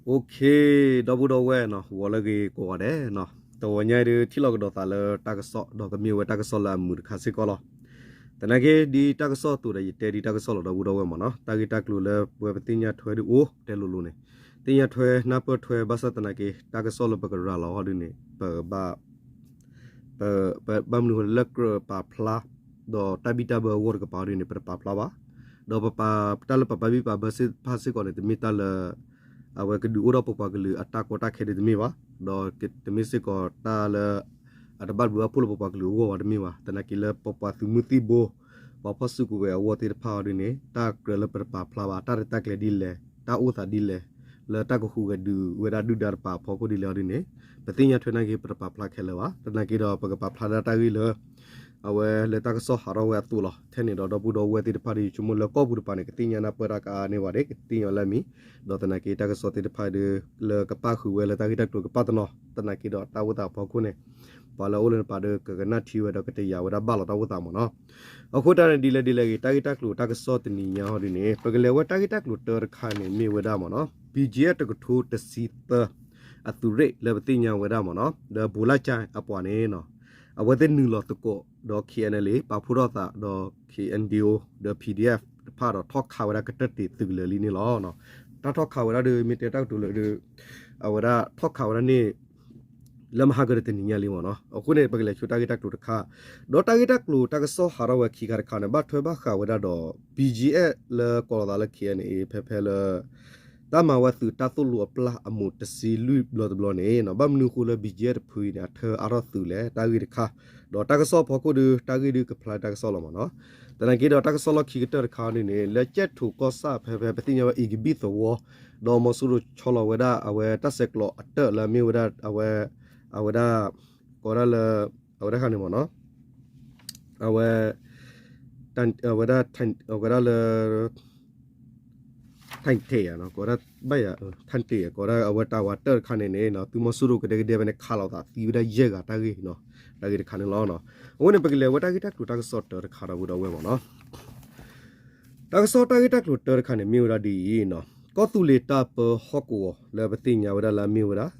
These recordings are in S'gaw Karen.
Okay, ဒီပုၢ်ဒီဝဲၢ်နီၤ, ဂီၤလၢအဂ့ၤကိးဂၤဒဲးနီၤ, တဂီၤညါအံၤဒုး ထံၣ်လိာ်ကဒီးသးလၢတၢ်ကစီၣ် ဒီးကမ့ၢ်ဝဲတၢ်ကစီၣ်လၢအမုာ်တခါစ့ၢ်ကီးလီၤ. သနာ်က့ ဒ်တၢ်ကစီၣ်အသိးဒီး ယတဲဒ်တၢ်ကစီၣ်လီၤ ဒီပုၢ်ဒီဝဲၢ်မ့ၢ်နီၤ, တၢ်ဂ့ၢ်တၢ်ကျိၤလၢပဝဲပသ့ၣ်ညါထွဲဒုးအိၣ်တဲလိၤလိၤန့ၣ်, သ့ၣ်ညါထွဲနၢ်ပၢၢ်ထွဲ ဘၣ်ဆၣ်သနာ်က့ တၢ်ကစီၣ်လၢပကရၤလီၤဟီဒုးန့ၣ် ပကဘၣ် ပ ပဘၣ်မနုၤဃိလၢကြၢးပာ်ဖျါ ဒီးတၢ်ဘံၣ်တၢ်ဘၢအဂီၢ်တကပၤဒ်န့ၣ် ပတပာ်ဖျါဘၣ်. ဒီးပပာ် တၢ်လၢပပာ်ဘံၣ်ပာ်ဘၢသ့ၣ်တဖၣ်စ့ၢ်ကီးန့ၣ် တမ့ၢ်တၢ်လၢ အဝဲကဒုးအိၣ်ဒီးပပှၤကလုာ်အတၢ်ကီတၢ်ခဲဒ်တမ့ၢ်ဘၣ်, ဒီးတမ့ၢ်စ့ၢ်ကီးတၢ်လၢ အတဘၣ်ဘျုးဘၣ်ဖှိၣ်လၢပပှၤကလုာ်အဂီၢ်ဘၣ်တမ့ၢ်ဘၣ်. သနာ်က့လၢပပှၤသုးမုၢ်သံၣ်ဘိ ပှၤဖီၣ်စုကဝဲၤအဂီၢ်သ့ၣ်တဖၣ်အီၤဒ်န့ၣ် တၢ်ကြၢးလၢပတပာ်ဖျါဘၣ် တၢ်ရဲၣ်တၢ်ကျဲၤဒ်လဲၣ် တၢ်အိၣ်သးဒ်လဲၣ် လၢတၢ်ကဟူးဂဲၤဒုးဝဲဒၣ်ဒုၣ်ဒါတပၤအဖီခိၣ်ဒ်လဲၣ်အီၤဒ်န့ၣ် ပသ့ၣ်ညါထွဲနာ်က့ ပတပာ်ဖျါခဲလၢာ်ဘၣ်. သနာ်က့ဒီးပကပာ်ဖျါဒၣ်တၢ်ဂ့ၢ်လၢ အဝဲလၢတၢ်ကစီၣ်ဟးထီၣ်ဝဲအသိးလီၤ. ထဲန့ၣ်ဒီး ဒီပုၢ်ဒီဝဲၢ်သ့ၣ်တဖၣ်ဒီး ယဆိကမိၣ်လၢကီၢ်ပူၤတပၤန့ၣ် ကသ့ၣ်ညါနၢ်ပၢၢ်တၢ်ကအါန့ၢ်ဘၣ်ဒ် ကသ့ၣ်ညါလၢအမံၤ, ဒီးသနာ်က့တၢ်ကစီၣ်သ့ၣ်တဖၣ်ဒီး လၢကပၣ်ဃုာ်ဝဲလၢတၢ်ဂ့ၢ်တၢ်ကျိၤကပၣ်တနီၤ သနာ်က့ဒီးတၢ်အိၣ်သးအဖီခိၣ်န့ၣ် ပှၤလၢအအိၣ်လၢနပၤဒီး ကကနၣ်ထံဝဲဒီးကတယာ်ဝဲဒၣ်ဘၣ်လီၤတၢ်အိၣ်သးမ့ၢ်နီၤ. အဃိတၢ်န့ၣ်ဒ်လဲၣ်ဒ်လဲၣ်ဂ့ၤ တၢ်ဂ့ၢ်တၢ်ကျိၤတၢ်ကစီၣ်တနံၤညါဟီဒ်န့ၣ် ပကလဲၤဝဲတၢ်ဂ့ၢ်တၢ်ကျိၤတၢတခါန့ၣ် မ့ၢ်ဝဲဒၣ်မ့ၢ်နီၤ BGF တကထိတဆံသၢ အသုးရ့ၣ်လၢပသ့ၣ်ညါဝဲဒၣ်မ့ၢ်နီၤ လၢဘိးလၢ်ကၠဲအပှၤန့ၣ်နီၤ အဝဲသ့ၣ်နုာ်လီၤသကိးဒီး KNLA ပာ်ဖှိၣ်ထီၣ်သးဒီး KNDO ဒီး PDF တဖၣ်ဒီးထီၣ်ခးဝဲဒၣ်ကတၢၢ်တ့ၢ်သုးကလၢၤလံန့ၣ်လီၤ. တၢ်ထီၣ်ခးဝဲဒၣ်ဒီး မ့ၢ်တဲတၢ်ကတိၤလၢဒီး အဝဲဒၣ်ထီၣ်ခးဝဲဒၣ်န့ၣ် လၢမဟါကဒီးတနံၤညါလံမ့ၢ်နီၤ. အဃိန့ၣ် ပကလဲၤဆိတၢ်ဂ့ၢ်တၢ်ကျိၤတခါ, ဒီးတၢ်ဂ့ၢ်တၢ်ကျိၤတၢ်ကစီၣ်ဟးထီၣ်ဝဲခံခါတခါန့ၣ် ဘၣ်ထွဲဘၣ်ဃးဝဲဒၣ်ဒီး BGF လၢကိးလီၤသးလၢ KNA ဖဲဖဲလၢ တၢ်မၤဝဲသုးတၢ်သိၣ်လိအပျၢ်အမိၢ်တဆံလွံၢ်ဘျီတဘျီန့ၣ်နီၤ ဘၣ်မနုၤအဃိလၢ BGF တဖုအံၤန့ၣ် အထၢအါထီၣ်သုးလဲၣ် တၢ်ဂ့ၢ်တခါ, ဒီးတၢ်ကစီၣ်အဖီခိၣ်ဒီး တၢ်ဂ့ၢ်ဒုးကဖျါတၢ်ကစီၣ်လီၤမ့ၢ်နီၤ. သနာ်က့ဒီးတၢ်ကစီၣ်လီၢ်ခံကတၢၢ်တခါန့ၣ်န့ၣ် လၢကၠဲၣ်ထိးကီၢ်ဆၣ်ဖဲဖဲ ပသ့ၣ်ညါဝဲ အ့ကဘံၣ်သဝီ ဒီးမီၤစိရိၤဆီလီၤဝဲဒၣ် အဝဲတၢ်ဆဲးကျိးအတၢၢ်လၢအမ့ၢ်ဝဲဒၣ် အဝဲ အဝဲဒၣ် ကိးဒၣ်လၢ အဝဲဒၣ်ခါန့ၣ်မ့ၢ်နီၤ အဝဲ အဝဲဒၣ် အဝဲဒၣ်လၢ ထၢၣ်တ့ၢ် ကိးဒၣ်ဘၣ်ယၤ ထၢၣ်တ့ၢ် ကိးဒၣ်အဝဲတၢ်ဝဲတၢၢ်တခါန့ၣ်န့ၣ် သုးမီၤစိရိၤကဒဲကဒဲဖဲန့ၣ် ခးလိာ်သးသံဝဲဒၣ်ယဲၢ်ဂၤတၢ်ဂ့ၢ်, တၢ်ဂ့ၢ်တခါန့ၣ်လီၤ. အဃိန့ၣ် ပကလဲၤဝဲတၢ်ဂ့ၢ်တၢ်ကျိၤတၢ်ကစီၣ်တၢတခါဒီး ပုၢ်ဒီဝဲၢ်မ့ၢ်နီၤ. တၢ်ကစီၣ်တၢ်ဂ့ၢ်တၢ်ကျိၤတၢတခါန့ၣ် မ့ၢ်ဝဲဒၣ်ဒ်အံၤ, ကီၢ်သူလ့ၤတၢ်ပၢဟီၣ်ကဝီၤလၢပသ့ၣ်ညါဝဲဒၣ်လၢအမ့ၢ်ဝဲဒၣ်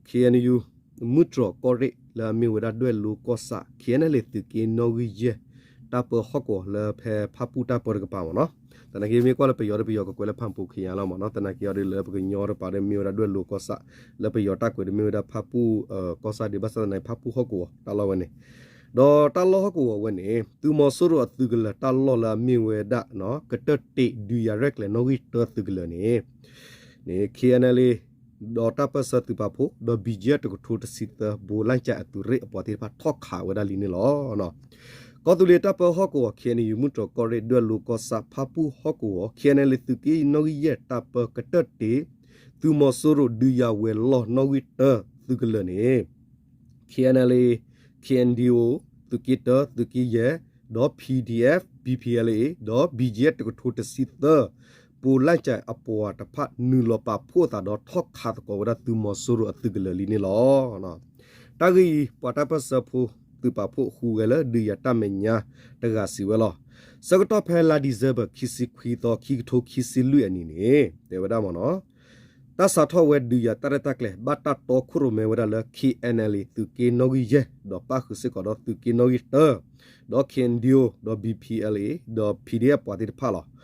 KNU မုၢ်တြီၤကီၢ်ရ့ၣ်လၢအမ့ၢ်ဝဲဒၣ်ဒွဲၣ်လိကီၢ်ဆၣ် KNLA သုးက့နီၣ်ဂံၢ်ယဲၢ် တၢ်ပၢဟီၣ်ကဝီၤလၢဖဲဖၣ်ပူၣ်တၢ်ပၢတကပၤမ့ၢ်နီၤ. သနာ်က့မ့ၢ်ကွၢ်လၢပယီၤဒီးပယီၤကကွဲးလၢဖၣ်ပူၣ်ခ့ယါလီၤမ့ၢ်နီၤ. သနာ်က့အီၤဒီးလၢပကညီတပၤဒီးမ့ၢ်ဝဲဒၣ်ဒွဲၣ်လိကီၢ်ဆၣ် လၢပယီၤတၢ်ကွဲးဒီးမ့ၢ်ဝဲဒၣ်ဖၣ်ပူၣ်ကီၢ်ဆၣ်ဒံး ဘၣ်ဆၣ်သနာ်က့ဖၣ်ပူၣ်ဟီၣ်ကဝီၤတၢ်လီၢ်ဝဲန့ၣ် ဒီးတၢ်လီၢ်ဟီၣ်ကဝီၤဝဲန့ၣ် သုးမီၤစိရိၤအသုးကလၢၤတၢ်လီၢ်လၢအမ့ၢ်ဝဲဒၣ် ကတၢၢ်တ့ၢ်ဒုးယၤရဲၣ်ကျဲၤနီၣ်ဂံၢ်တၢသုးကလၢၤန့ၣ် န့ၣ် KNLA ဒီးတၢ်ပၢၢ်ဆၢသုးပာ်ဖှိၣ် ဒီး BGF တကထိတဆံသၢ ဘိးလၣ်ကၠဲအသုးရ့ၣ်အပှၤသ့ၣ်တဖၣ်ထီၣ်ခးဝဲဒၣ်လံန့ၣ်လီၤ. ကီၢ်သူလ့ၤတၢ်ပၢဟီၣ်ကဝီၤ KNU မုၢ်တြီၤကီၢ်ရ့ၣ် ဒွဲၣ်လိကီၢ်ဆၣ် ဖၣ်ပူၣ်ဟီၣ်ကဝီၤ KNLA သုးက့နီၣ်ဂံၢ်ယဲၢ်တၢ်ပၢကတၢၢ်တ့ၢ် သုးမီၤစိရိၤဒုးယၤဝဲၤလီၢ်နီၣ်ဂံၢ်တၢသုးကလၢၤန့ၣ် KNLA, KNDO သုးက့တၢ သုးက့ယဲၢ် ဒီး PDF, BPLA ဒီး BGF တကထိတဆံသၢ ဘိးလၣ်ကၠဲအပှၤတဖၣ် နုာ်လီၤပာ်ဖှိၣ်အသးဒီးထီၣ်ခးသကိးဝဲဒၣ်သုးမီၤစိရိၤအသုးကလၢၤလံန့ၣ်လီၤ. တၢ်ဂ့ၢ်အံၤ ပှၤတၢ်ပၢၢ်ဆၢဖိသုးပာ်ဖှိၣ်ဟူးဂဲၤလၢဒုးယၤတၢ်မဲာ်ညါတဂၤစံးဝဲလီၤ. ဆၢကတီၢ်ဖဲလါဒံၣ်စဲဘၢၣ် ခံဆံခွံသီ ခံကထိခံဆံလွံၢ်အနံၤန့ၣ် တဲဝဲဒၣ်မ့ၢ်နီၤ တၢ်စးထီၣ်ဝဲဒုးယၤတၢ်ရဲၣ်တၢ်ကျဲၤ ဘၣ်တၢ်တီခိၣ်ရိၣ်မဲဝဲဒၣ်လၢ KNLA သုးက့နီၣ်ဂံၢ်ယဲၢ် ဒီးပၣ်ဃုာ်စ့ၢ်ကီးဒီးသုးက့နီၣ်ဂံၢ်တၢ ဒီး KNDO ဒီး BPLA ဒီး PDF ပှၤသ့ၣ်တဖၣ်လီၤ.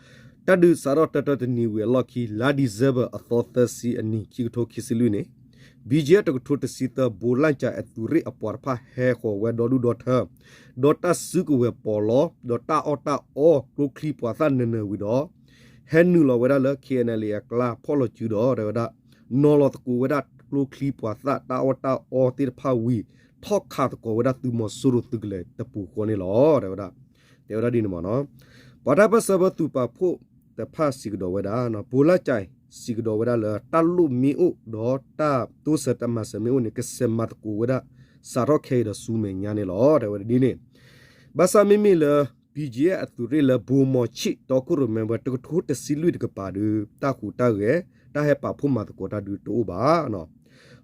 တၢ်ဒုးစးထီၣ်တၢတၢတနံၤဝံၤအလီၢ်ခံ လါဒံၣ်စဲဘၢၣ်အသီသၢဆံအနံၤ ခံကထိခံဆံလွံၢ်န့ၣ် BGF တကထိတဆံသၢ ဘိးလၣ်ကၠဲအသုးရ့ၣ်အပှၤတဖၣ်ဟဲဃီၤဝဲဒီဒူၣ်ဒီထၢ ဒီးတၢ်စုကဝဲၤပီးလီ ဒီးတၢ်အီၣ်တၢ်အီ ကျိချံပှၤသၣ်နၢၤနၢၤဝံၤဒီး ဟဲနုာ်လီၤဝဲဒၣ်လၢ KNLA အကျါ ဖီၣ်လီၤစုဒီး တဲဝဲဒၣ် နီၤလီၤသကိးဝဲဒၣ်ကျိချံပှၤသၣ်တၢ်အီၣ်တၢ်အီသ့ၣ်တဖၣ်ဝံၤ ထီၣ်ခးသကိးဝဲဒၣ်သုးမီၤစိရိၤသုးကလၢၤတပူၤဃီန့ၣ်လီၤ တဲဝဲဒၣ်. တဲဝဲဒၣ်ဒ်န့ၣ်မ့ၢ်နီၤ ပှၤတၢ်ပၢၢ်ဆၢဖိသုးပာ်ဖှိၣ်တဖၣ်စံးကဒီးဝဲဒၣ် ဘိးလၣ်ကၠဲစံးကဒီးဝဲဒၣ်လၢ တၢ်လိၣ်မ့ၢ်အိၣ်ဒီးတၢ်တိစၢၤတၢ်မၤစၢၤမ့ၢ်အိၣ်န့ၣ် ကစဲးမၤသကိးဝဲဒၣ် စးထီၣ်ခဲအံၤဒီးဆူမဲာ်ညါန့ၣ်လီၤ တဲဝဲဒၣ်ဒ်န့ၣ်. ဘၣ်ဆၣ်မ့မ့ၢ်လၢ BGF အသုးရ့ၣ်လၢဘိးမီၤဆံးတီခိၣ်ရိၣ်မဲဝဲတကထိတဆံလွံၢ်တကပၤဒီး တၢ်ဟူးတၢ်ဂဲၤ တၢ်ဟဲပာ်ဖှိၣ်မၤသကိးတၢ်ဒုးတအိၣ်ဘၣ်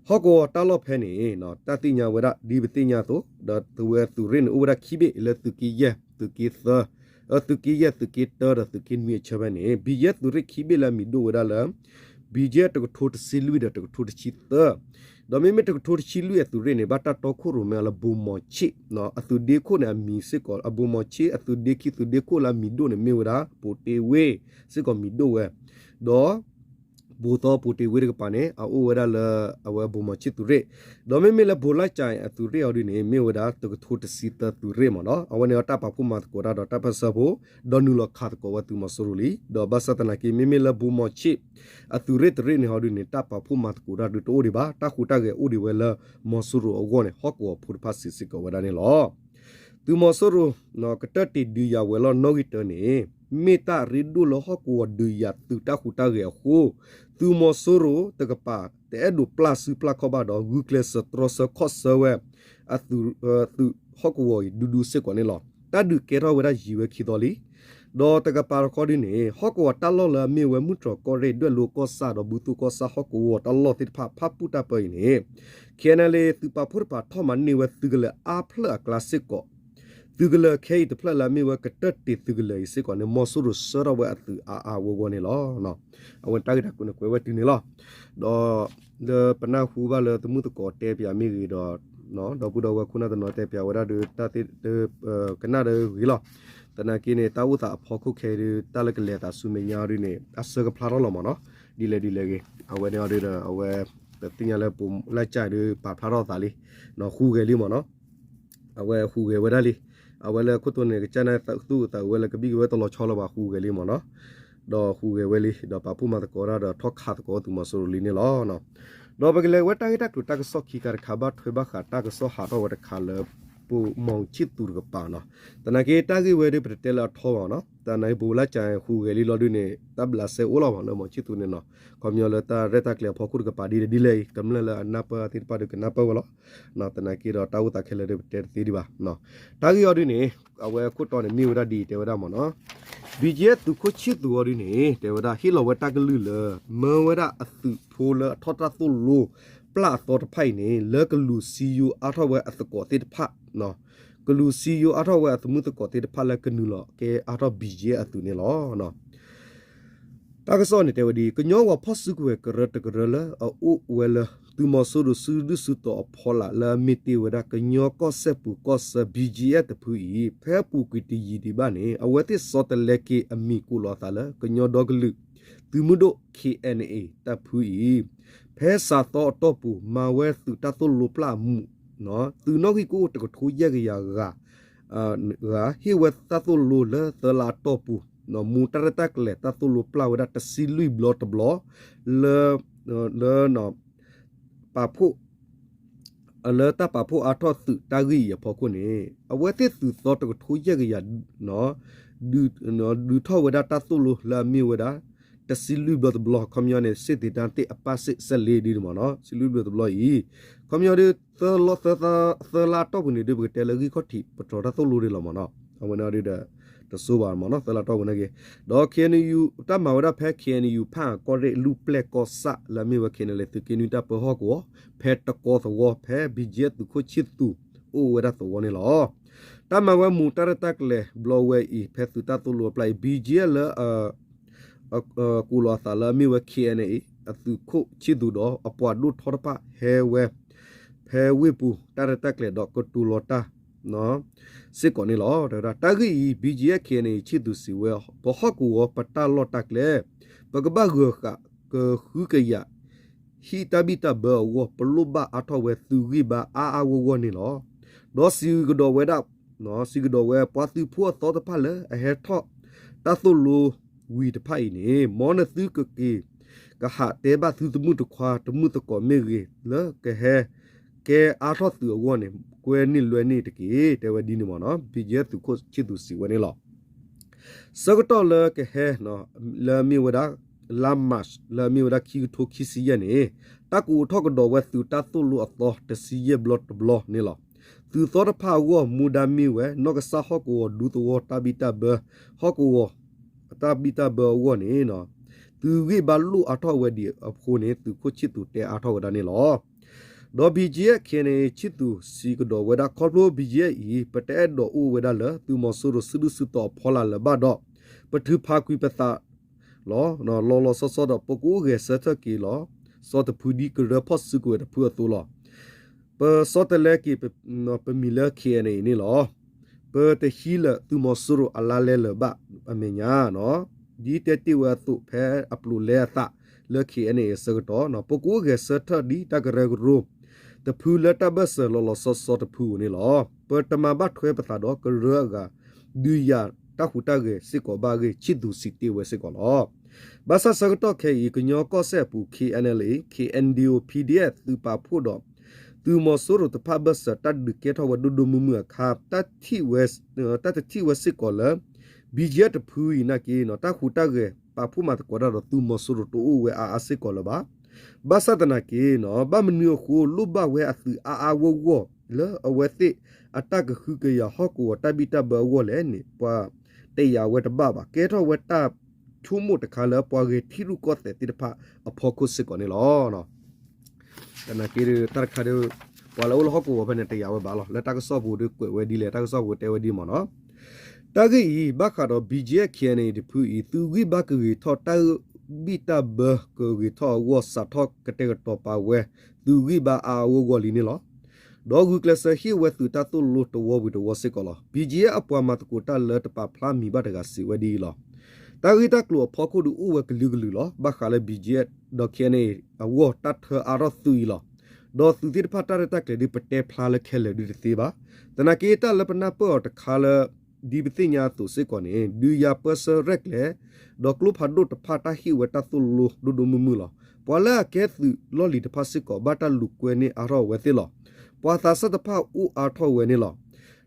ဟီၣ်ကဝီၤတၢ်လီၢ်ဖဲန့ၣ် တၢ်သ့ၣ်ညါဝဲဒၣ် ဒ်ပသ့ၣ်ညါအသိး ဒီးသုးဝဲသုးရ့ၣ်န့ၣ် အိၣ်ဝဲဒၣ်ခံဘ့ၣ်လၢသုးက့ယဲၢ် သုးက့သၢ သုးက့ယဲၢ် သုးက့တၢ ဒီးသုးက့နွံအဆၢဖဲန့ၣ် BGF သုးရ့ၣ်ခံဘ့ၣ်လၢအမံၤဒိၣ်ဝဲဒၣ်လၢ BGF တကထိတဆံလွံၢ်ဒီးတကထိတဆံသၢ, ဒီးမ့မ့ၢ်တကထိတဆံလွံၢ်အသုးရ့ၣ်န့ၣ် ဘၣ်တၢ်တီခိၣ်ရိၣ်မဲအီၤလၢ ဗိုလ်မှူးချစ်, အသုးဒ့ခိၣ်န့ၣ်အမံၤစ့ၢ်ကီး ဗိုလ်မှူးချစ် အသုးဒ့ခံ သုးဒ့ခိၣ်လၢအမံၤဒိၣ်န့ၣ် မ့ၢ်ဝဲဒၣ် ဗိုလ်မှူးချစ် စ့ၢ်ကီးမံၤဒိၣ်ဝဲ, ဒီး ဗိုလ်မှူးချစ် သုးရ့ၣ်တကပၤန့ၣ် အအိၣ်ဝဲဒၣ်လၢ အဝဲ ဗိုလ်မှူးချစ် သုးရ့ၣ်, ဒီးမ့မ့ၢ်လၢ ဗိုလ်မှူးချစ် အသုးရ့ၣ်အီၤဒုန့ၣ် မ့ၢ်ဝဲဒၣ်တကထိတဆံသၢသုးရ့ၣ်မ့ၢ်နီၤ, အဝဲန့ၣ်အတၢ်ပာ်ဖှိၣ်မၤသကိးတၢ်ဒီးတၢ်ပၢၢ်ဆၢဖိ ဒီးနုာ်လီၤခးသကိးဝဲသုးမီၤစိရိၤလံ, ဒီးဘၣ်ဆၣ်သနာ်က့ မ့မ့ၢ်လၢ ဗိုလ်မှူးချစ် အသုးရ့ၣ်တရ့ၣ်န့ၣ်ဟီဒုန့ၣ် တၢ်ပာ်ဖှိၣ်မၤသကိးတၢ်ဒုတအိၣ်ဒံးဘၣ်, တၢ်ဟူးတၢ်ဂဲၤအိၣ်ဒံးဝဲလၢ မီၤစိရိၤအဂီၢ်န့ၣ် ဟီၣ်ကဝီၤဖိတဖၣ်စံးစ့ၢ်ကီးဝဲဒၣ်န့ၣ်လီၤ. သုးမီၤစိရိၤ ကတၢၢ်တ့ၢ်ဒုးယၤဝဲၤလီၢ်နီၣ်ဂံၢ်တၢန့ၣ် မ့ၢ်တၢ်ရ့ဒိၣ်လၢဟီၣ်ကဝီၤဒုးယၤသုးတၢ်ဟူးတၢ်ဂဲၤအဃိ သုးမီၤစိရိၤတကပၤ တအဲၣ်ဒိးပျၢ်စုပျၢ်ခီၣ်ဘၣ်ဒီး ဂုာ်ကျဲးစၢးတြီဆၢခီၣ်ဆၢဝဲ အသုး သုးဟီၣ်ကဝီၤအံၤဒူဒူစ့ၢ်ကီးန့ၣ်လီၤ. တၢ်ဒုးကဲထီၣ်ဝဲဒၣ်ယံာ်ဝဲခံသီလံ. ဒီးတကပၤတခီဒုန့ၣ် ဟီၣ်ကဝီၤတၢ်လီၢ်လၢအမ့ၢ်ဝဲမုၢ်တြီၤကီၢ်ရ့ၣ် ဒွဲၣ်လိကီၢ်ဆၣ်ဒီးဘုသိၣ်ကီၢ်ဆၣ်ဟီၣ်ကဝီၤတၢ်လီၢ်သ့ၣ်တဖၣ် ဖၣ်ပူၣ်တၢ်ပၢအံၤန့ၣ် KNLA သုးပာ်ဖှိၣ်တဖၣ်ထီၣ်မၤန့ၢ်ဝဲသုးကလၢၤအါဖျၢၣ်အကျါစ့ၢ်ကီး သုးကလၢၤခဲအံၤတဖျၢၣ်လၢအမ့ၢ်ဝဲကတၢၢ်တ့ၢ်သုးကလၢၤအံၤစ့ၢ်ကီးန့ၣ် မီၤစိရိၤဆှၢထီၣ်ဝဲအသုးအါအါဂီၢ်ဂီၢ်န့ၣ်လီၤ. အဝဲတၢ်ဂ့ၢ်တၢ်ကျိၤန့ၣ်ကွဲးဝဲတုၤန့ၣ်လီၤ. ဒီး လၢပနၢ်ဟူဘၣ်လၢသမုၢ်သကိးတဲပၠးမ့ၢ်ဂ့ၤဒီး ဒီပုၢ်ဒီဝဲၢ်ခိၣ်နၢ်တနီၤတဲပၠးဝဲဒၣ်ဒီး တၢ်သ့ၣ် ကနၣ်ဒီးဂ့ၤလီၤ. သနာ်က့န့ၣ် တၢ်အိၣ်သးအဖီခိၣ်ခဲအံၤဒီး တၢ်လၢကလဲၤသးဆူမဲာ်ညါဒ်န့ၣ် အဆၢကဖျါထီၣ်လီၤမ့ၢ်နီၤ. ဒ်လဲၣ်ဒ်လဲၣ်ဂ့ၤ အဝဲန့ၣ်အီၤဒီး အဝဲ ပသ့ၣ်ညါလၢပလၢကၠၢ်ဒီးပာ်ဖျါထီၣ်သးလံ ဟူးဂဲၤလံမ့ၢ်နီၤ. အဝဲဟူးဂဲၤဝဲဒၣ်လံ. အဝဲလၢခိၣ်တိန့ၣ် ကစၢ်န့ၣ်သူၣ်အသးဝဲလၢကဘံၣ်ကဝဲတလီၤဆီလၢၤဘၣ် ဟူးဂဲၤလံမ့ၢ်နီၤ. ဒီးဟူးဂဲၤဝဲလံ ဒီးပာ်ဖှိၣ်မၤသကိးတၢ်ဒီးထီၣ်ခးသကိးသုးမီၤစိရိၤလံန့ၣ်လီၤ. ဒီးပကလဲၤဝဲတၢ်ဂ့ၢ်တၢ်ကျိၤတၢ်ကစီၣ်ခံခါတခါ ဘၣ်ထွဲဘၣ်ဃးတၢ်ကစီၣ်ဟးထီၣ်ဝဲတခါလၢ ပ မောင်ချစ်သူ တကပၤနီၤ. သနာ်က့တၢ်ဂ့ၢ်ဝဲဒၣ်ပတတဲလၢအထီဘၣ်နီၤ. သနာ်က့ပဝဲလၢကၠၢ်ဟူးဂဲၤလံလီၤဒ်န့ၣ် တၢ်ဘျးစဲအိၣ်လီၤမ့ၢ်နီၤ မောင်ချစ်သူ န့ၣ်နီၤ. ခီပညီလၢတၢ်ရဲၣ်တၢ်ကျဲၤအဖီခိၣ်တကပၤဒ်လဲၣ်ဒ်လဲၣ်အံၤ ကမျၢၢ်လၢအနၢ်ပၢၢ်သ့ၣ်တဖၣ်ဒီးကနၢ်ပၢၢ်ဝဲလီၤ. သနာ်က့ဒီးတၢ်အိၣ်သးခဲလၢာ်ဒီးပတဲတသ့ဒံးဘၣ်. တၢ်ဂ့ၢ်အီၤဒ်န့ၣ် အဝဲခိၣ်တီန့ၣ်မ့ၢ်ဝဲဒၣ်ဒ်အံၤတဲဝဲဒၣ်မ့ၢ်နီၤ. BGF သုးခိၣ်ဆံၣ်သူးအီၤဒ်န့ၣ် တဲဝဲဒၣ်ဟ့ၣ်လီၤဝဲတၢ်ကလုၢ်လၢ မၢဝဲဒၣ်အသုးဖိလၢအထီၣ်တၢ်သိၣ်လိပျၢ်အသီတဖၣ်အံၤန့ၣ် လၢကလူၤစံယိၤအါထီၣ်ဝဲအသကိးသ့ၣ်တဖၣ် ကလူၤစံယိၤအါထီၣ်ဝဲအသမုၢ်သကိးသ့ၣ်တဖၣ်လၢကနုာ်လီၤကဲအါထီၣ် BGF အသုးန့ၣ်လီၤ. တၢ်ကစီၣ်န့ၣ်တဲဝဲဒ်အံၤ ကညီဝဲဖီၣ်စုကဝဲၤကရၢတကရၢလၢအအိၣ်ဝဲလၢ သုးမီၤစိရိၤစုဒုၣ်စုတီၤအဖီလာ်လၢအမ့ၢ်တ့ၢ်ဝဲဒၣ် ကညီကီၢ်စဲၣ်ပူၤကီၢ်ဆၢ BGF တဖုအံၤ ဖဲအပူၤကွံာ်တယံာ်ဒံးဘၣ်န့ၣ် အဝဲသ့ၣ်ဆီတလဲက့ၤအမံၤကိးလီၤအသးလၢ ကညီဒီကလုာ် သုးမုၢ်ဒိၣ် KNA တၢ်ဖုအံၤ ဖဲစးသီအတီၢ်ပူၤ မၤဝဲသုးတၢ်သိၣ်လိပျၢ်အမူး သုးနီၣ်ဂံၢ်ကအိၣ်တကထိယဲၢ်ကယၤဂၤ ဂၤ ဟ့ၣ်ဝဲတၢ်သိၣ်လိလၢသၢလါအတီၢ်ပူၤ မူးတၢ်ရဲၣ်တၢ်ကျဲၤတၢ်သိၣ်လိပျၢ်ဝဲဒၣ်တဆံလွံၢ်ဘျီတဘျီ လၢ လၢ ပာ်ဖှိၣ် လၢတၢ်ပာ်ဖှိၣ်အါထီၣ်သုးတၢ်ဂ့ၢ်အံၤအဖီခိၣ်န့ၣ် အဝဲသ့ၣ်သုးသီတကထိယဲၢ်ကယၤ ဒုးထီၣ်ဝဲဒၣ်တၢ်သိၣ်လိလၢအမ့ၢ်ဝဲဒၣ် တဆံလွံၢ်ဘျီတဘျီ ခီပညီန့ၣ် စစ်သင်တန်းသစ်အပတ်စ့ၣ် ဆယ့်လေး ဒ်န့ၣ်မ့ၢ်နီၤ တဆံလွံၢ်ဘျီတဘျီအံၤ ခီပညီဒ် သၢလါတီၢ်ပူၤန့ၣ်ဒုး ပကတဲလၢဂံၢ်ခီၣ်ထံး ပတြီတၢ်သိၣ်လိဒ်လီၤမ့ၢ်နီၤ အဝဲန့ၣ်ဒုးဒီး တစိဘၣ်မ့ၢ်နီၤ သၢလါတီၢ်ပူၤန့ၣ်ဂ့ၤ ဒီး KNU တၢ်မၤဝဲဒၣ်ဖဲ KNU ဖၣ်အကီၢ်ရ့ၣ် လူၢ်ပျဲၢ်ကီၢ်ဆၣ် လၢအမ့ၢ်ဝဲ KNLA သုးက့နွံတၢ်ပၢဟီၣ်ကဝီၤ ဖဲတကီသဝီ ဖဲ BGF သုးခိၣ်ဆံၣ်သူး အိၣ်ဝဲဒၣ်သဝီန့ၣ်လီၤ. တၢ်မၤဝဲမူးတၢ်ရဲၣ်တၢ်ကျဲၤဘျီဝဲအံၤ ဖဲသုးတၢ်သိၣ်လိအပျၢ်အံၤ BGF လၢ ကိးလီၤအသးလၢအမ့ၢ်ဝဲ KNA အသုးခိၣ်ဆံၣ်သူးဒီး အပှၤဒိၣ်ထီတဖၣ်ဟဲဝဲ ဖဲဝ့ၢ်ပူၤ တၢ်ရဲၣ်တၢ်ကျဲၤဒီးကတိၤလီၤတၢ် စ့ၢ်ကီးန့ၣ်လီၤ. တၢ်ဂ့ၢ်အံၤ BGF KNA ဆံၣ်သူးစံးဝဲ ပဟီၣ်ကဝီၤပတၢ်လီၢ်တၢ်ကျဲ ပကဘၣ်ဂၢၤဃာ်ကဟုကယာ် ဟံးတၢ်ဘံၣ်တၢ်ဘၢအဂီၢ် ပလိၣ်ဘၣ်အါထီၣ်ဝဲသုးဂံၢ်ဘါအါအါဂီၢ်ဂီၢ်န့ၣ်လီၤ. ဒီးစံးကဒီးဝဲဒၣ် စံးကဒီးဝဲ ပှၤသုးဖိအသီတဖၣ်လၢအဟဲထီၣ်တၢ်သိၣ်လိဝံၤတဖၣ်အံၤန့ၣ် မ်နသုကက့ၤ ကဟးတဲဘၣ်သုသမုၣ်တခွါ တမုၣ်သကိးမ့ၢ်ဂ့ၤ လၢကဟဲ ကဲအါထီၣ်သုးအဂီၢ်န့ၣ် ကွဲန့ၢ်လွဲန့ၢ်တက့ၢ် တဲဝဲဒ်န့ၣ်မ့ၢ်နီၤ BGF သုးခိၣ်ဆံၣ်သူးစံးဝဲန့ၣ်လီၤ. ဆၢကတီၢ်လၢကဟဲ လၢအမ့ၢ်ဝဲဒၣ် လါမး လၢအမ့ၢ်ဝဲဒၣ်ခံကထိခံဆံယဲၢ်န့ၣ် တၢ်ကအိးထီၣ်ကဒီးဝဲသုးတၢ်သိၣ်လိအသီတဆံယဲၢ်ဘျီတဘျီန့ၣ်လီၤ. သုးသီတဖၣ်အဂီၢ် မူဒါမ့ၢ်ဝဲ နီၢ်ကစၢ်ဟီၣ်ကဝီၤဒူသဝီတၢ်ဘံၣ်တၢ်ဘၢ ဟီၣ်ကဝီၤ တၢ်ဘံၣ်တၢ်ဘၢအဂီၢ်န့ၣ် သုးဂံၢ်ဘါလိၣ်အါထီၣ်ဝဲဒံးအဃိန့ၣ် သုးခိၣ်ဆံၣ်သူးတဲအါထီၣ်ဝဲဒၣ်န့ၣ်လီၤ. ဒီး BGF KNA ဆံၣ်သူးစံးကဒီးဝဲဒၣ် ခီဖျိ BGF အံၤ ပတအဲၣ်ဒိးအိၣ်ဝဲဒၣ်လၢ သုးမီၤစိရိၤစုဒုၣ်စုတီၤအဖီလာ်လၢၤဘၣ်ဒီး ပထုးဖးကွံာ်ပသး လီၤ. လီၤလီၤဆီဆီဒီး ပကအိၣ်ဂဲၤဆၢထၢၣ်က့ၤလီၤ စီၤတဖုဒ်ကရၢဖီၣ်စုကဝဲၤတဖုအသိးလီၤ. ပဆီတလဲက့ၤ ပမံၤလၢ K N A န့ၣ်လီၤ. ပတဟံးလၢာ်သုးမီၤစိရိၤအလါလဲလၢၤဘၣ်အမဲာ်ညါ ဒ်တဲတ့ၢ်ဝဲအသိး ဖဲအပျိးလဲအသးလၢ K N A အဆၢကတီၢ် ပကအိၣ်ဂဲၤဆၢထၢၣ်ဒ်တၢ်ကရၢကရိ တဖုလၢတၢ်ဘၢၣ်စၢၤလီၤလီၤဆီဆီတဖုဧိၤန့ၣ်လီၤ. ပတမၤဘၣ်ထွဲပသးဒီးကရၢအဂၤ ဒုးယၤတၢ်ဟူးတၢ်ဂဲၤစ့ၢ်ကီးဘၣ်အဂ့ၢ် ဆံးသူၣ်စံးတ့ၢ်ဝဲစ့ၢ်ကီးလီၤ. ဘၣ်ဆၣ်ဆၢကတီၢ်ခဲအံၤ ကညီကီၢ်စဲၣ်အပူၤ K N L A, K N D O, P D F သုးပာ်ဖှိၣ်ဒီး သုးမီၤစိရိၤတဖၣ်ဘၢၣ်စၢၤတၢ်ဒုးကဲထီၣ်ဝဲဒိၣ်ဒိၣ်မုၢ်မုၢ်အခါ တၢ်တထံၣ်ဝဲစ့ၢ်ကီးလၢ B G F တဖုအံၤနာ်က့ တၢ်ဟူးတၢ်ဂဲၤပာ်ဖှိၣ်မၤသကိးတၢ်ဒီးသုးမီၤစိရိၤတအိၣ်ဝဲအါအါစ့ၢ်ကီးလၢၤဘၣ်. ဘၣ်ဆၣ်သနာ်က့ ဘၣ်မနုၤအဃိ လိၣ်ဘၣ်ဝဲအသုးအါအါဂီၢ်ဂီၢ် လၢအဝဲသ့ၣ်အတၢ်ကဟုကယာ်ဟီၣ်ကဝီၤတၢ်ဘံၣ်တၢ်ဘၢအဂီၢ်လဲၣ်န့ၣ် ပှၤတယာ်ဝဲတဘၣ်ဘၣ်. ကဲထီၣ်ဝဲတၢ်ဆိကမိၣ်တခါလၢပှၤဂဲၤထံရူၢ်ကီၢ်သဲးသ့ၣ်တဖၣ်အဖီခိၣ်စ့ၢ်ကီးန့ၣ်လီၤ. သနာ်က့ဒီး တၢ်တခါဒီး ပှၤလၢအအိၣ်လၢဟီၣ်ကဝီၤဖဲန့ၣ်တယာ်ဝဲဘၣ်လီၤ. လၢတၢ်ကစီၣ်ပူၤဒီးကွဲးဝဲဒ်လဲၣ် တၢ်ကစီၣ်ပူၤတဲဝဲဒ်မ့ၢ်နီၤ. တၢ်ဂ့ၢ်အံၤ ဘၣ်ဃးဒီး B G F K N A တဖုအံၤ သုးဂံၢ်ဘါကဂ့ၤထီၣ်တၢ်ဘံၣ်တၢ်ဘၢကဂ့ၤထီၣ်အဂီၢ် စးထီၣ်ကတဲာ်ကတီၤပာ်ဝဲ သုးဂံၢ်ဘါအါအါဂီၢ်ဂီၢ်လံန့ၣ်လီၤ. ဒီးဂုာ်ကျဲးစၢးဟ့ၣ်ဝဲသုးတၢ်သိၣ်လိတဝီဝံၤတဝီစ့ၢ်ကီးလီၤ. B G F အပှၤမၤသကိးတၢ်လၢတပာ်ဖျါမံၤဘၣ်တဂၤစံးဝဲဒ်အံၤလီၤ. တၢ်ဂ့ၢ်တၢ်ကျိၤအဖီခိၣ်ဒုးအိၣ်ဝဲကလုာ်ကလုာ်လီၤ. ဘၣ်ဃးလၢ B G F ဒီး K N A အဂီၢ်တၢ်ထၢအါထီၣ်သုးအံၤလီၤ. ဒီးသုးသ့ၣ်တဖၣ်တၢ်ရဲၣ်တၢ်ကျဲၤဒုးပတဲဖျါလၢခဲလၢာ်ဒုးတသ့ဘၣ်. သနာ်က့တၢ်လၢပနၢ်ပၢၢ်အီၤတခါလၢ ဒ်ပသ့ၣ်ညါအသိးစ့ၢ်ကီးန့ၣ် ဒုးယၤပၢဆှၢရဲၣ်ကျဲၤ ဒီးကျိဖးဒိၣ်တဖၣ်တၢ်ဟ့ၣ်ဝဲတၢ်သိၣ်လိဒိၣ်ဒိၣ်မုၢ်မုၢ်လီၤ. ပှၤလၢအကဲသုးလီၢ်လံၤတဖၣ်စ့ၢ်ကီး ဘၣ်တၢ်လူၤကွဲန့ၢ်အါထီၣ်အဝဲသ့ၣ်လီၤ. ပှၤသးစၢ်တဖၣ်အိၣ်အါထီၣ်ဝဲန့ၣ်လီၤ.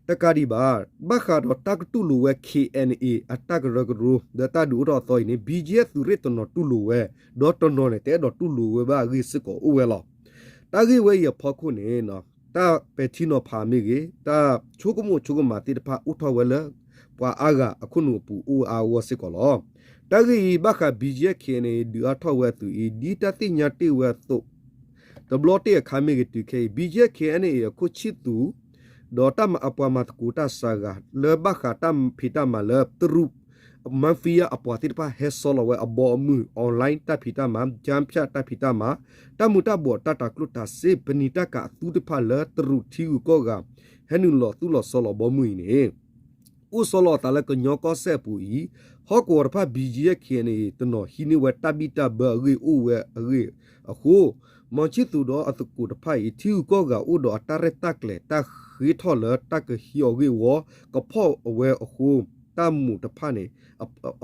တကးဒံးဘၣ် ဘၣ်ဃးဒီးတၢ်ကတူၢ်လိာ်ဝဲ K N A အတၢ်ကရၢကရိ လၢတၢ်ဒုးအိၣ်ထီၣ်အသီအံၤန့ၣ် B G F သုးရ့ၣ်တနီၤတူၢ်လိာ်ဝဲ ဒီးတနီၤန့ၣ် တအဲၣ်ဒိးတူၢ်လိာ်ဝဲဘၣ်အဂ့ၢ်စ့ၢ်ကီးအိၣ်ဝဲလီၤ. တၢ်ဂ့ၢ်ဝဲအံၤအဖီခိၣ်န့ၣ် တၢ်ပဲာ်ထံနီၤဖးမ့ၢ်ဂ့ၤ တၢ်ဆိကမိၣ်ဆိကမးသ့ၣ်တဖၣ်အိၣ်ထီၣ်ဝဲလၢ ပှၤအါဂၤအခိၣ်နူာ်အပူၤအိၣ်အါအဂီၢ်စ့ၢ်ကီးလီၤ. တၢ်ဂ့ၢ်အံၤ ဘၣ်ဃး B G F K N A ဒုးအါထီၣ်ဝဲအသုးအံၤ ဒ်တၢ်သ့ၣ်ညါတ့ၢ်ဝဲအသိး တဘျီတ့ၢ်အခါမ့ၢ်ဂ့ၤတုၤခဲအံၤ B G F K N A အခိၣ်ဆံၣ်သူး ဒီးတၢ်မၤအပှၤမၤသကိးတၢ်စှၤဂၤ လၢဘၣ်ဃးတၢ်ဖံးတၢ်မၤလၢတရူး mafia အပှၤသ့ၣ်တဖၣ်ဟဲဆီလီၤဝဲအဘီအမုၢ် online တၢ်ဖံးတၢ်မၤ ကၠၢဖၠၣ်တၢ်ဖံးတၢ်မၤ တၢ်မူၤတၢ်ဘှီးတၢ်တၤကျိၣ်တၤစ့ ပနံာ်တၢ်ကၤအသူတဖၣ်လၢတရူးထံဂုၤကီၢ်ဂၤ ဟဲနုာ်လီၤသူၣ်လီၤဆီလီၤဘီမုၢ်အံၤန့ၣ် အိၣ်ဆီလီၤအသးလၢကညီကီၢ်စဲၣ်အပူၤအံၤ ဟီၣ်ကဝီၤတဖၣ် B G F K N A တနီၤဟံးန့ၢ်ဝဲတၢ်ဘံၣ်တၢ်ဘၢအဂ့ၢ်အိၣ်ဝဲအဂ့ၢ်အဃိ မီၤဆံၣ်သူးဒီးအသကိးတဖၣ်အံၤ ထံဂုၤကီၢ်ဂၤအိၣ်ဒီးအတၢ်ရဲၣ်တၢ်ကျဲၤ တၢ်ဃ့ထီၣ်လၢတၢ်ကဟံးအီၤဂ့ၢ်ဝီ ကဖီၣ်အဝဲအဃိ တၢ်မူးတဖၣ်န့ၣ်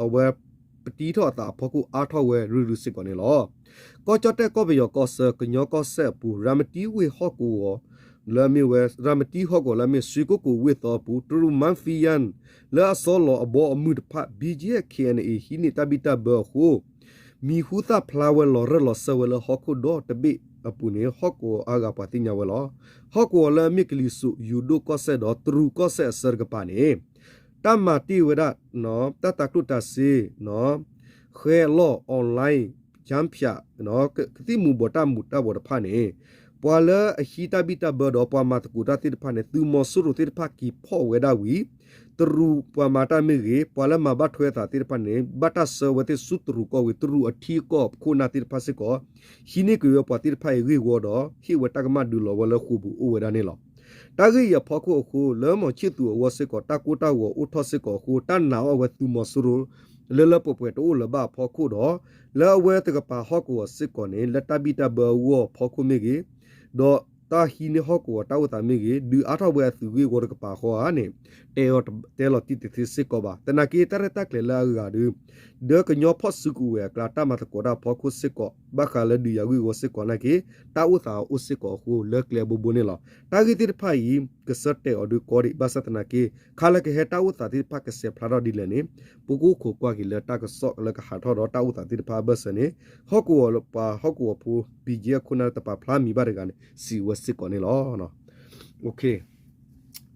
အဝဲပတံထီၣ်အသးအဖီခိၣ်အါထီၣ်ဝဲရုၢ်ရုၢ်စ့ၢ်ကီးန့ၣ်လီၤ. ကီၢ်ကၠီၣ်တဲၣ်ကီၢ်ပယီၤကီၢ်ဆၢ ကညီကီၢ်စဲၣ်အပူၤ ရၤမတံဝ့ၢ်ဟီၣ်ကဝီၤ လၢအမ့ၢ်ဝဲ ရၤမတံဟီၣ်ကဝီၤလၢအမ့ၢ် စွ့ကိကိၣ်ဝ့ၢ်သီအပူၤ တရူး mafia လၢအဆီလီၤအဘီအမုၢ်တဖၣ် B G F K N A ဟံးန့ၢ်တၢ်ဘံၣ်တၢ်ဘၢအဃိ မံၤဟူသၣ်ဖျါဝဲလီၤရၢၢ်လီၤစၢၤဝဲလၢဟီၣ်ခိၣ်ဒီတဘ့ၣ်အပူၤန့ၣ် ဟီၣ်ကဝီၤအါဂၤပှၤသ့ၣ်ညါဝဲလီၤ. ဟီၣ်ကဝီၤလၢအမ့ၢ်ကလံၤစိး ယူၤဒိၣ်ကီၢ်စဲၣ်ဒီးတရူးကီၢ်စဲၣ်အဆၢတကပၤန့ၣ် တၢ်မၤတ့ၢ်ဝဲဒၣ် တၢ်တၤကျိၣ်တၤစ့ ဃဲလီၢ် online ကၠၢဖၠၣ် ကသံၣ်မူၤဘှီးတၢ်မူၤတၢ်ဘှီးတဖၣ်န့ၣ် ပှၤလၢအဟံးတၢ်ဘံၣ်တၢ်ဘၢဒီးပှၤမၤသကိးတၢ်သ့ၣ်တဖၣ်န့ၣ် သုးမီၤစိရိၤသ့ၣ်တဖၣ်က့ၤဖီၣ်ဝဲဒၣ်ဝံၤ တရူးပှၤမၤတၢ်မ့ၢ်ဂ့ၤ ပှၤလၢမၤဘၣ်ထွဲအသးသ့ၣ်တဖၣ်န့ၣ် ဘၣ်တၢ်ဆှၢဝဲသ့ၣ်ဆူတရူးကီၢ်ဝံၤ တရူးအထံအကီၢ်အခိၣ်အနၢ်သ့ၣ်တဖၣ်စ့ၢ်ကီး ဟံးန့ၢ်ကွံာ်ဝဲပှၤသ့ၣ်တဖၣ်အံၤဂ့ၢ်ဝီဒီး ဟ့ၣ်ဝဲတၢ်ကမၣ်ဒုးလီၤဝဲလၢဃိာ်ပူၤအိၣ်ဝဲဒၣ်န့ၣ်လီၤ. တၢ်ဂ့ၢ်အံၤအဖီခိၣ်အဃိ လၢမီၤဆံၣ်သူးအဂီၢ်စ့ၢ်ကီး တၢ်ကိၢ်တၢ်ဂီၤအိၣ်ထီၣ်စ့ၢ်ကီးအဃိ တၢ်နာ်အီၤဝဲသုးမီၤစိရိၤ လၢလၢပှဲၤပှဲၤတအိၣ်လၢၤဘၣ်အဖီခိၣ်ဒီး လၢအဝဲတကပၤဟီၣ်ကဝီၤစ့ၢ်ကီးန့ၣ် လၢတၢ်ဘံၣ်တၢ်ဘၢအဂီၢ်အဖီခိၣ်မ့ၢ်ဂ့ၤ, ဒီးတၢ်ဟံးန့ၢ်ဟီၣ်ကဝီၤတၢ်အိၣ်သးမ့ၢ်ဂ့ၤ, ဒုးအါထီၣ်ဝဲအသုးဂ့ၢ်ဝီတကပၤဃီဧါန့ၣ် တဲအီၤတဲလီၤတံၢ်တသ့စ့ၢ်ကီးဘၣ်. သနာ်က့ တၢ်ရဲၣ်တၢ်ကျဲၤလၢအဂၤဒီး ဒီးကညီဖီၣ်စုကဝဲၤအကျါ တၢ်မၤသကိးတၢ်အဖီခိၣ်စ့ၢ်ကီး ဘၣ်ဃးလၢဒုးယၤဂ့ၢ်ဝီစ့ၢ်ကီးနာ်က့ တၢ်အိၣ်သးအိၣ်စ့ၢ်ကီးအဃိ လၢကျဲအဘိဘိန့ၣ်လီၤ. တၢ်ဂ့ၢ်သ့ၣ်တဖၣ်အံၤ ကစၢ်တဲာ်အီၤဒုးကီဒံး ဘၣ်ဆၣ်သနာ်က့ ခါလၢကဟဲတၢ်အိၣ်သးသ့ၣ်တဖၣ်ကဆဲးဖျါထီၣ်ဒ်လဲၣ်န့ၣ် ပကအိၣ်ခိးကွၢ်က့ၤလၢတၢ်ကစီၣ်လၢကဟးထီၣ်ဒီးတၢ်အိၣ်သးသ့ၣ်တဖၣ်အဘၢၣ်စၢၤန့ၣ် ဟီၣ်ကဝီၤပှၤဟီၣ်ကဝီၤဖိ ဘံၣ်ကဲခိၣ်နၢ်တပာ်ဖျါမံၤဘၣ်တဂၤန့ၣ် စံးဝဲစ့ၢ်ကီးန့ၣ်လီၤ.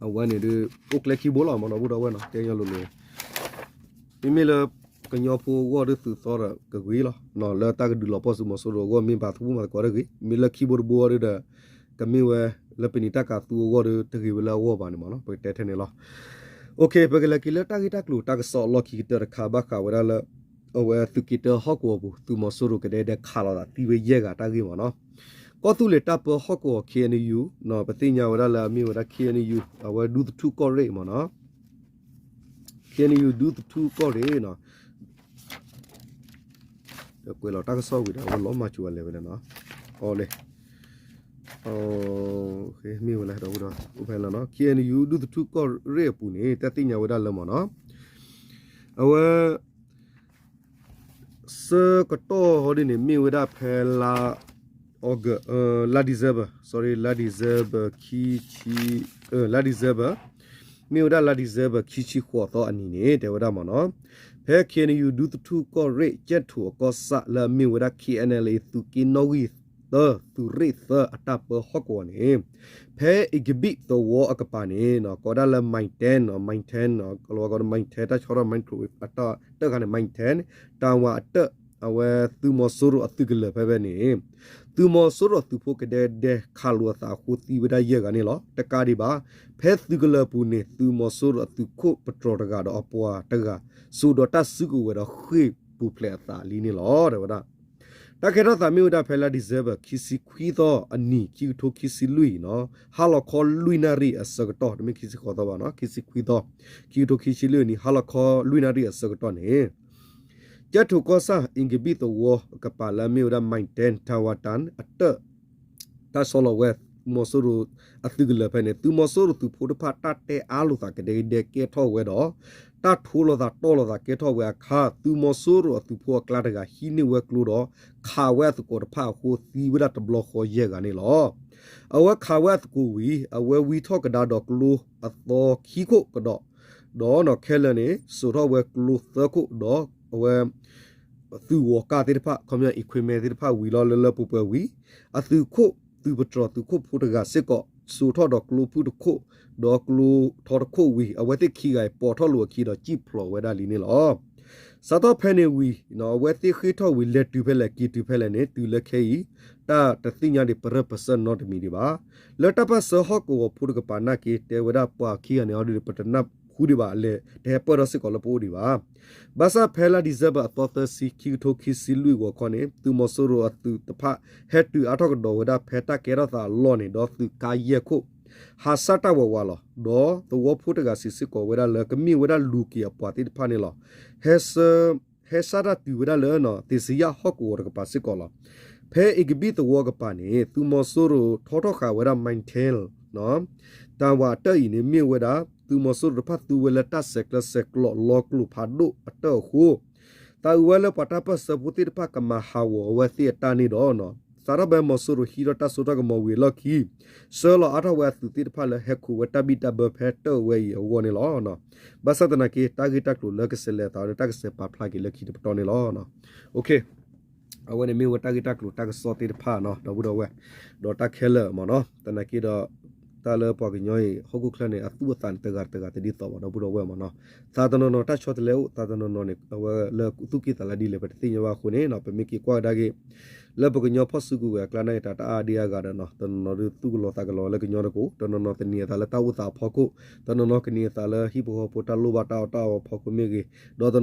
အဝဲန့ၣ်ဒုး အိၣ်ကျဲခံဘိလီၤ မနီၤဘိဒီးဝဲနီၤ တဲညီလိၤလိၤ မ့မ့ၢ်လၢ ကညီဖိအဂီၢ်ဒုးသုးသီဒီးကဂ့ၤလီၤ. လၢတၢ်ကဒုးလီၤပှီၢ်သုးမီၤစိရိၤအဂီၢ် မ့ၢ်ဘၣ်သးမၤသကိးတဂ့ၤ, မ့ၢ်လၢခံဘိတဘိအီၤဒုးဒီး ကမ့ၢ်ဝဲလၢပနံာ်တၢ်ကၤသူအဂီၢ်ဒီး တဂ့ၤဝဲလၢအဂီၢ်ဘၣ်န့ၣ်မနီၤ ပကတဲထဲန့ၣ်လီၤ. ပကလဲၤက့ၤလၢတၢ်ဂ့ၢ်တၢ်ကျိၤတၢ်ကစီၣ်အလီၢ်ခံကတၢၢ်တခါ ဘၣ်ဃးဝဲဒၣ်လၢ အဝဲသုးက့တၢဟီၣ်ကဝီၤပူၤ သုးမီၤစိရိၤကဒဲကဒဲခးလိာ်သးသံဝဲယဲၢ်ဂၤတၢ်ဂ့ၢ်မ့ၢ်နီၤ. ကီၢ်သူလ့ၤတၢ်ပၢဟီၣ်ကဝီၤ ခ့ၣ်အဲၣ်ယူၣ် ပသ့ၣ်ညါဝဲဒၣ်လၢအမ့ၢ်ဝဲဒၣ် ခ့ၣ်အဲၣ်ယူၣ် အဝဲဒူသထူၣ်ကီၢ်ရ့ၣ်မ့ၢ်နီၤ. ခ့ၣ်အဲၣ်ယူၣ် ဒူသထူၣ်ကီၢ်ရ့ၣ်နီၤ. ကွဲးလီၤတၢ်ကစီၣ်ဝံၤဒီး အဝဲလီၤမၤစၢၤဝဲလဲၤဝဲဒၣ်နီၤ. အီလ့ မ့ၢ်ဝဲလဲၣ်ဒီး အိၣ်ဖဲလီၤနီၤ. ခ့ၣ်အဲၣ်ယူၣ် ဒူသထူၣ်ကီၢ်ရ့ၣ်အပူၤန့ၣ် တၢ်သ့ၣ်ညါဝဲဒၣ်လၢမ့ၢ်နီၤ. အဝဲ ဆၢကတီၢ်ဟီဒ်န့ၣ် မ့ၢ်ဝဲဒၣ်ဖဲလါ August လါ December, sorry, လါ December ခံဆံ, လါ December မ့ၢ်ဝဲဒၣ်လါ December ခံဆံဃိးသီအနံၤန့ၣ် တဲဝဲဒၣ်မ့ၢ်နီၤ. ဖဲ ခ့ၣ်အဲၣ်ယူၣ် ဒူသထူၣ်ကီၢ်ရ့ၣ် ကၠဲၣ်ထိၣ်အကီၢ်ဆၣ်လၢအမ့ၢ်ဝဲဒၣ် ခ့ၣ်အဲၣ်အဲၣ်လ်အ့ သုးက့နီၣ်ဂံၢ်သၢ သုးရ့ၣ်သၢအတၢ်ပၢဟီၣ်ကဝီၤန့ၣ် ဖဲအ့ကဘံၣ်သဝီအကပၤန့ၣ် ကိးဒၣ်လၢ Mine Ten, Mine Ten, ကလီၤဝါကိး Mine Ten တၢ်ဆီထီၣ် Mine Ten အတၢ်တၢၢ်ခါန့ၣ် Mine Ten တၢ်ဝၤအတၢၢ် အဝဲသုးမီၤစိရိၤအသုးကလၢၤဖဲဖဲန့ၣ် သုးမီၤစိရိၤသုးဖိကဒဲကဒဲခးလိာ်အသးအဃိသံဝဲဒၣ်ယဲၢ်ဂၤန့ၣ်လီၤ. တကးဒံးဘၣ် ဖဲသုးကလၢၤအပူၤန့ၣ် သုးမီၤစိရိၤအသုးခိၣ်ပတြီၤတဂၤဒီးအပှၤတဂၤ စိာ်ဒီးတၢ်စုကဝဲၤဒီးဃ့ၢ်ပူၤဖျဲးအသးလံန့ၣ်လီၤ တဲဝဲဒၣ်. တၢ်ကဲထီၣ်သးမ့ၢ်ဝဲဒၣ်ဖဲလါ December ခံဆံခွံသီအနံၤ ခံကထိခံဆံလွံၢ်နီၤ, ဟါလီၤခီလွံၢ်နၣ်ရံၣ်အဆၢကတီၢ်, တမ့ၢ်ခံဆံဃိးသီဘၣ်နီၤ, ခံဆံခွံသီ, ခံကထိခံဆံလွံၢ်အနံၤ ဟါလီၤခီလွံၢ်နၣ်ရံၣ်အဆၢကတီၢ်န့ၣ် ကၠဲၣ်ထိၣ်ကီၢ်ဆၣ် အ့ကဘံၣ်သဝီအကပၤလၢအမ့ၢ်ဝဲဒၣ် Mine Ten တၢ်ဝၤတၢၣ်အတၢၢ် တၢ်ဆီလီၤဝဲ သုးမီၤစိရိၤအသုးကလၢၤဖဲန့ၣ် သုးမီၤစိရိၤသုးဖိတဖၣ်တၢ်တဲအါလိာ်သးကဒဲကဒဲကဲထီၣ်ဝဲဒီး တၢ်ထိလိာ်သးတီၢ်လိာ်သးကဲထီၣ်ဝဲအခါ သုးမီၤစိရိၤအသုးဖိအကျါတဂၤ ဟံးန့ၢ်ဝဲကျိဒီး ခးဝဲအသကိးတဖၣ်အဃိသံဝဲဒၣ်တဘျီဃီယဲၢ်ဂၤန့ၣ်လီၤ. အဝဲခးဝဲအသကိးဝံၤ အဝဲဝံထီၣ်ကဒါဒီးကျိအသီခံခိၣ်ကဒီး, ဒီးနီၢ်ခဲလၢာ်န့ၣ် စိာ်ထီၣ်ဝဲကျိသၢခိၣ်ဒီး အဝဲ သုးဂီၤကၢ်သ့ၣ်တဖၣ် ခီပညီ equipment သ့ၣ်တဖၣ်ဝံၤလီၤလၢလၢပှဲၤပှဲၤဝံၤ အသုးခိၣ်သုးပတြီၤသုးခိၣ်ဖိတဂၤစ့ၢ်ကီး စိာ်ထီၣ်ဒီးကျိဖုၣ်တခိၣ် ဒီးကျိထီတခိၣ်ဝံၤ အဝဲသ့ၣ်ခံဂၤအံၤပိာ်ထီၣ်လိာ်အခံဒီးစံၣ်ဖျိးဝဲဒၣ်လံန့ၣ်လီၤ. စးထီၣ်ဖဲန့ၣ်ဝံၤ အဝဲသ့ၣ်ဃ့ၢ်ထီၣ်ဝံၤ လဲၤတုၤဖဲလဲၣ်က့ၤတုၤဖဲလဲၣ်န့ၣ် တုၤလၢခဲအံၤ တၢ်တသ့ၣ်ညါဒံးပရၢပစၢၢ်နီတမံၤဒံးဘၣ်. လၢတၢ်ပၢၢ်ဆၢဟီၣ်ကဝီၤဖိတကပၤနာ်က့ တဲဝဲဒၣ်ပှၤခံဂၤန့ၣ်အီၤဒ်ပတနၢ်ဟူဒံးဘၣ် အလဲၤတဟဲပၢၢ်ထီၣ်စ့ၢ်ကီးလၢပအိၣ်ဒံးဘၣ်. ဘၣ်ဆၣ်ဖဲလါ December အသီသၢဆံ ခံကထိခံဆံလွံၢ်ဂီၤခီန့ၣ် သုးမီၤစိရိၤအသုးတဖၣ် ဟဲတုၤအါထီၣ်ကဒီးဝဲဒၣ်ဖဲတၢ်ကဲထီၣ်သးအလီၢ်န့ၣ် ဒီးသုးကါယဲၢ်ခိၣ် ဟးစၢ်တၢ်ဝးဝးလီၤ. ဒီးသဝီဖိတဂၤစံးစ့ၢ်ကီးဝဲဒၣ်လၢကမ့ၢ်ဝဲဒၣ်လူၤက့ၤအပှၤသ့ၣ်တဖၣ်န့ၣ်လီၤ. ဟဲစၢ် ဟဲစၢ်တၢ်တုၤဝဲဒၣ်လၢ သ့ၣ်စံယၣ်ဟီၣ်ကဝီၤတကပၤစ့ၢ်ကီးလီၤ. ဖဲအ့ကဘံၣ်သဝီကပၤန့ၣ် သုးမီၤစိရိၤထီထီၣ်ဃာ်ဝဲဒၣ် Mine Ten တၢ်ဝၤအတၢၢ်အံၤန့ၣ် မ့ၢ်ဝဲဒၣ် သုးမီၤစိရိၤတဖၣ်သူဝဲလၢတၢ်ဆဲးကျၢဆဲးကျိးလီကျိၤဖးဒိၣ်အတၢၢ်အဃိ သးအုးဝဲလၢပှၤတၢ်ပၢၢ်ဆၢဖိသ့ၣ်တဖၣ်ကမၤဟးဂီၤအဝဲသ့ၣ်အတၢ်န့ၣ်ဒီး စးထီၣ်ဖဲမီၤစိရိၤဟံးထီၣ်တၢ်စိတၢ်ကမီၤဝံၤအလီၢ်ခံ ဆှၢလီၤအါထီၣ်ဝဲအသုးသ့ၣ်တဖၣ်လၢဟဲခိးဝဲတၢ်ဘံၣ်တၢ်ဘၢဖဲတၢၢ်ဝဲအံၤအဂီၢ်န့ၣ်လီၤ. ဘၣ်ဆၣ်သနာ်က့ တၢ်ဂ့ၢ်တၢ်ကျိၤလၢကဆဲးလဲၤအသးန့ၣ် တၢ်ကဆဲးပာ်ဖျါက့ၤလၢခံတပတီၢ်န့ၣ်လီၤ. အဝဲန့ၣ်မ့ၢ်ဝဲတၢ်ဂ့ၢ်တၢ်ကျိၤတၢ်ကစီၣ်သ့ၣ်တဖၣ်နီၤ ဒီပုၢ်ဒီဝဲၢ်, ဒီးတၢ်ခဲလၢာ်မ့ၢ်နီၤ သနာ်က့ဒီး တၢ်လၢပှၤကညီအံၤ ဟီၣ်ခိၣ်ချၢန့ၣ် အသူၣ်အသးန့ၣ် တဂၤတဂၤတဒ်သိးဘၣ် ဒီပုၢ်ဒီဝဲၢ်မ့ၢ်နီၤ, သးတနီၤနီၤတၢ်ဆီတလဲအိၣ် သးတနီၤနီၤန့ၣ် အဝဲလၢသူၣ်ကံၢ်သးလဲဒ်လဲၣ် ပတသ့ၣ်ညါဘၣ်အဃိန့ၣ် ပမ့ၢ်က့ၤကွၢ်ကဒါက့ၤ လၢပကညီဖီၣ်စုကဝဲၤအကျါန့ၣ် တၢ်တအါဒံးအါဂၤဒီးနီၤ တနီၤနီၤဒုးသူၣ်ကလီၤသးကလီၤလၢကညီတကိး တနီၤနီၤသန့ၤအသးလၢတၢ်အိၣ်သးအဖီခိၣ် တနီၤနီၤကန့ၤအသးလၢဟံၣ်ဖိဃီဖိတၢ်လိၣ်ဘၣ်တၢ်အီၣ်တၢ်အီအဖီခိၣ်မ့ၢ်ဂ့ၤ, ဒီ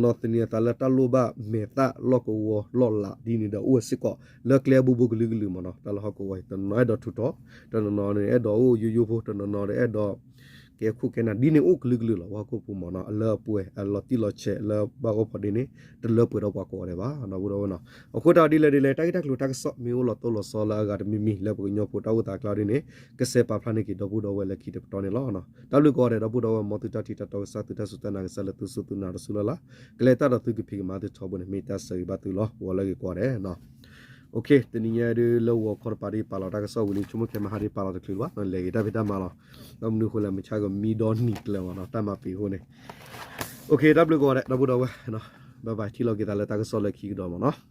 းတနီၤသန့ၤအသးလၢတၢ်လိၣ်ဘၣ်မဲာ်သၣ်လီၢ်ကဝီၤလီၢ်လးဒ်န့ၣ်ဒီးအိၣ်ဝဲစ့ၢ်ကီး လၢကျဲအဘိဘိကလုာ်ကလုာ်မ့ၢ်နီၤ တၢ်လၢဟီၣ်ကဝီၤအံၤ တနီၤနီၤအဲၣ်ဒိးထူးထီၣ် တနီၤနီၤန့ၣ် အဲၣ်ဒိးအိၣ်ယိယိဖိ တနီၤနီၤဒီးအဲၣ်ဒိး ကဲခိၣ်ကဲနၢ်ဒ်န့ၣ်အိၣ်ကလုာ်ကလုာ်လီၤ ပှၤဟီၣ်ခိၣ်ဖိမ့ၢ်နီၤ အလၢအပှဲၤအလီၤတံၢ်လီၤဆဲးလၢဘၣ်အိၣ်ဖီဒ့န့ၣ် တလၢပှဲၤဒီးပှၤကိးဂၤဒဲးဘၣ် ဒီပုၢ်ဒီဝဲၢ်နီၤ, အဃိတၢ်ဒ်လဲၣ်ဒ်လဲၣ် တၢ်ဂ့ၢ်တၢ်ကျိၤတၢ်ကစီၣ်မ့ၢ်အိၣ်လီၤတိၢ်လီၤဆီလၢအဂၤတမံၤမံၤ လၢပကညီဖိတၢ်အိၣ်သးအကျါဒ်န့ၣ် ကဆဲးပာ်ဖျါန့ၢ်က့ၤဒီပုၢ်ဒီဝဲၢ်လၢခံတပတီၢ်န့ၣ်လီၤ. တၢ်ဘျုးကိးဂၤဒဲး ဒီပုၢ်ဒီဝဲၢ် မ်သုတၢ်ထံၣ်တၢ်တီကစၢ် သုတၢ်စူၢ်တၢ်နာ်ကစၢ်လၢသုစူၢ်သုနာ်တစူၢ်လၢ်လၢ် ကလဲၤတၢ်ဒီးသုကဖံးကမၤသုထီဘိန့ၣ် မ့ၢ်တၢ်ဆၢဂ့ၤဘၣ်သုလီၤ ဂီၤလၢဂ့ၤကိးဂၤဒဲး တနံၤညါဒ်လၢဂီၤခီတပၤဒ်ပာ်လီၤတၢ်ကစီၣ်ဝံၤလံ ဆိကမိၣ်ခဲမဟါဒ်ပာ်လီၤတချုးလၢၤဘၣ် လဲၤဂ့ၤတၢ်ဖံးတၢ်မၤလီၤ, ဒီးမနုၤအဃိလဲၣ် မုၢ်ဆါကမံဒီနံၤကျၢၤမ့ၢ်နီၤ တၢ်မၤပံာ်အဃိန့ၣ်, တၢ်ဘျုးကိးဂၤဒဲး ဒီပုၢ်ဒီဝဲၢ်, ဘၣ်ဘၣ် ထံၣ်လိာ်က့ၤသးလၢတၢ်ကစီၣ်လၢခံကဒီးမ့ၢ်နီၤ.